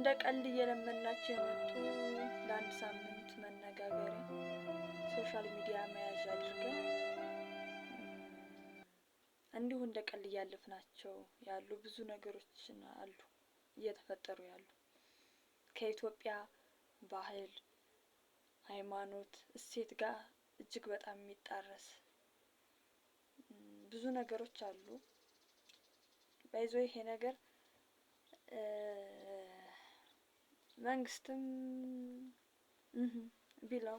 እንደ ቀልድ እየለመድናቸው የመጡ ለአንድ ሳምንት መነጋገሪያ social media መያዣ አድርገን እንዲሁ እንደ ቀልድ እያለፍናቸው ያሉ ብዙ ነገሮች አሉ እየተፈጠሩ ያሉ ከኢትዮጵያ ባህል፣ ሃይማኖት፣ እሴት ጋር እጅግ በጣም የሚጣረስ ብዙ ነገሮች አሉ። በይዞ ይሄ ነገር መንግስትም ቢለው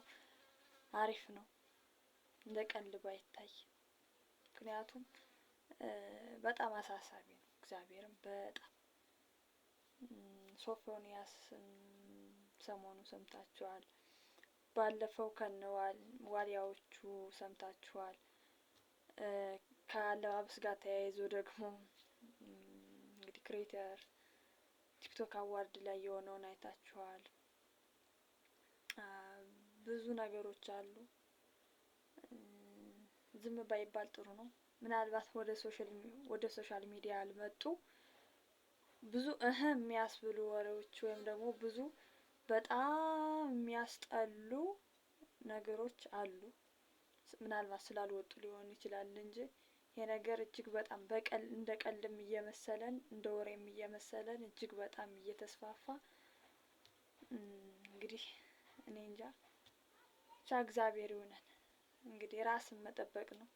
አሪፍ ነው፣ እንደ ቀልድ ባይታይ። ምክንያቱም በጣም አሳሳቢ ነው። እግዚአብሔርም በጣም ሶፎንያስ ሰሞኑ ሰምታችኋል። ባለፈው ከነ ዋሊያዎቹ ሰምታችኋል። ከአለባበስ ጋር ተያይዞ ደግሞ እንግዲህ creator ቲክቶክ award ላይ የሆነውን አይታችኋል። ብዙ ነገሮች አሉ። ዝም ባይባል ጥሩ ነው። ምናልባት ወደ social media ያልመጡ ብዙ እህ የሚያስብሉ ወሬዎች ወይም ደግሞ ብዙ በጣም የሚያስጠሉ ነገሮች አሉ። ምናልባት ስላልወጡ ሊሆን ይችላል እንጂ ይሄ ነገር እጅግ በጣም በቀል እንደ ቀልድም እየመሰለን እንደ ወሬም እየመሰለን እጅግ በጣም እየተስፋፋ እንግዲህ እኔ እንጃ ብቻ እግዚአብሔር ይሁነን። እንግዲህ ራስን መጠበቅ ነው።